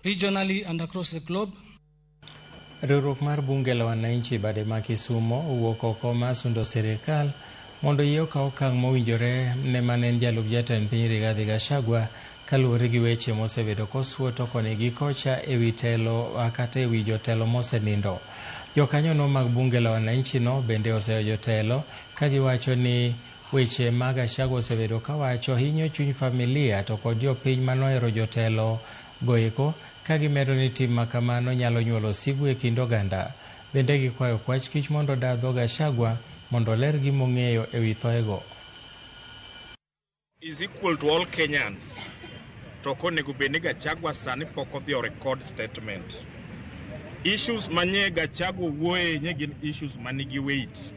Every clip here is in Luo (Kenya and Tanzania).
Regionally and across the globe. Riwruok mar bunge la wananchi bade ma Kisumo owuok oko mar sundo sirikal mondo oyie okaw okang' mowinjore ne mane en jalup jatend piny Rigathi Gachagua kaluwore gi weche mosebedo kosuoto koni gi kocha ewi telo kata ewi jotelo mosenindo. Jokanyono mag bunge la wananchi no bende oseyo jotelo ka giwacho ni weche ma Gachagua osebedo kawacho hinyo chuny familia to kod jopiny manohero jotelo goeko ka gimedo ni tim makamano nyalo nyuolo sigu e kind oganda. Bende gikwayo kwach kich mondo oda dho Gachagua mondo oler gimong'eyo ewi thoego. Is equal to all Kenyans. To ok onego bed ni Gachagua sani pok odhi o record statement. Issues manye Gachagua wuoye nye gin issues manigi weight.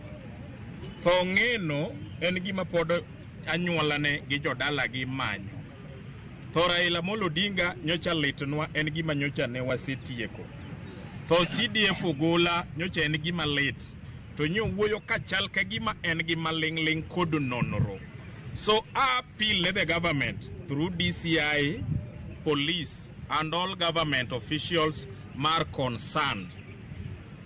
Tho ng'eno en gima pod anyuolane gi jodalagi manyo. Tho Raila Amolo Odinga nyocha litnwa en gima nyocha ne wasetieko. Tho CDF Ogola nyocha en gima lit. To nyo wuoyo ka chal ka gima en gi maling'ling' kod nonro. So I appeal ne the government through DCI, police and all government officials mar concerned.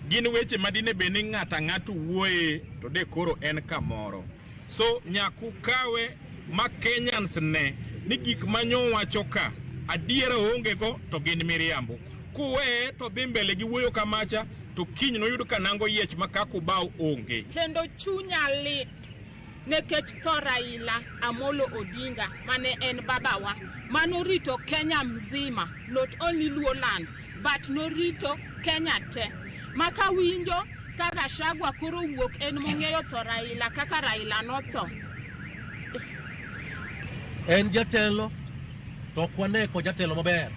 Gin weche ma dine bed ni ng'ato ang'ato wuoye to de koro en kamoro. So nyaka ukawe ma Kenyans ne ni gik manyo wacho ka adiera oonge go to gin miriambo. Kuweye to dhi mbele gi wuoyo kamacha to kiny noyud ka nango yiech ma kaka ubao onge. Kendo chunya lit nekech tho Raila Amolo Odinga mane en babawa manorito Kenya mzima, not only Luo land but norito Kenya te. Ma kawinjo ka Gachagua koro wuok en mong'eyo tho Raila kaka Raila notho. En jatelo to ok wane ko jatelo maber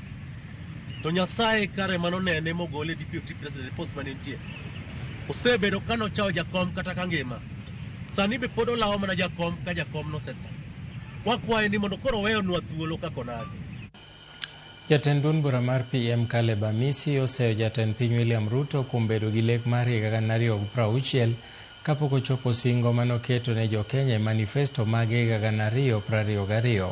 to Nyasaye kare manonene mogole deputy president post mane nitie osebedo ka nochawo jakom kata ka ngima sani be pod olawo mana jakom ka jakom nosetho wakwaye ni mondo koro oweyonwa thuolo kaka onagi. Jatend duond bura mar PM Caleb Amisi oseyo jatend piny William Ruto kuom bedo gi lek mar higa 2060 kapok ochopo singo manoketo ne jokenya e manifesto mage higa 2022.